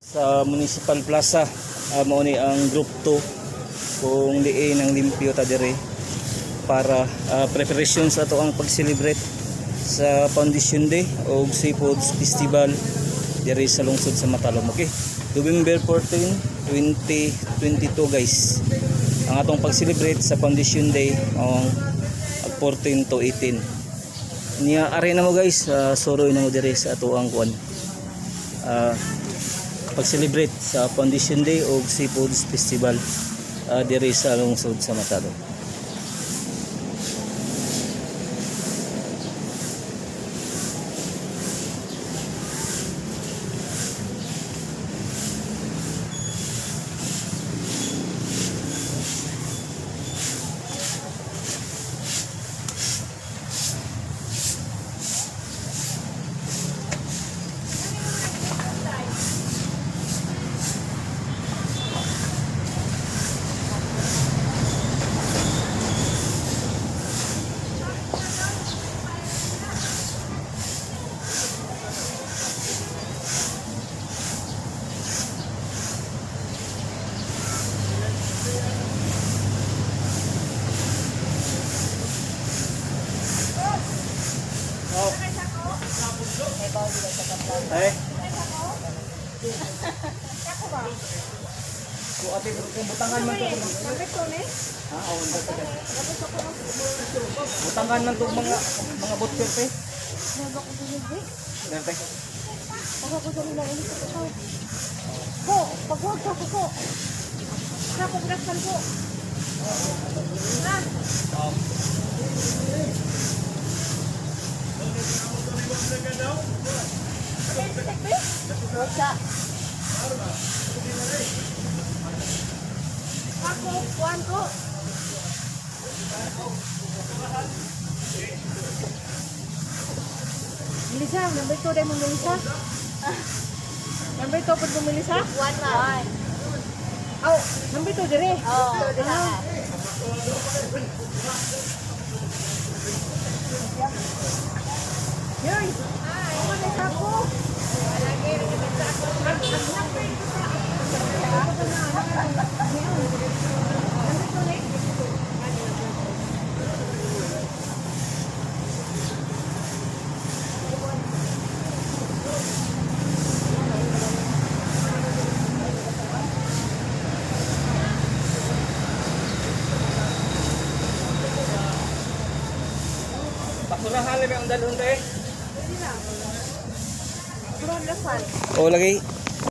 Sa Municipal Plaza, mao ni ang Group 2 kung diin ang limpyo ta dire para preparation sa ato ang pag-celebrate sa Foundation Day o Seafoods Festival dire sa lungsod sa Matalom. Okay. November 14, 2022, guys. Ang atong pag-celebrate sa Foundation Day ang 14 to 18. Niya ari na mo, guys, suroy na mo dire sa ato ang kuan. Pag-celebrate sa Foundation Day o Seafoods Festival dire sa lungsod sa Matalom. Eh. Ko ate, kung butangan man to. Ha, oh, butangan man to mga butcher pe. Dante. Ko, paghuwag ko ko. Sa kongresman ko. Ha? Rosa. Ako, kuan ko. Melissa, number 2 dahil mo, Melissa. Number 2 pag mo, Melissa? One man. Aw, number 2 dire. Oh, diha. Yoy! Hi! Ano sa ako? Basurahan lang ang dalhon te. Turon lasan. O lagi.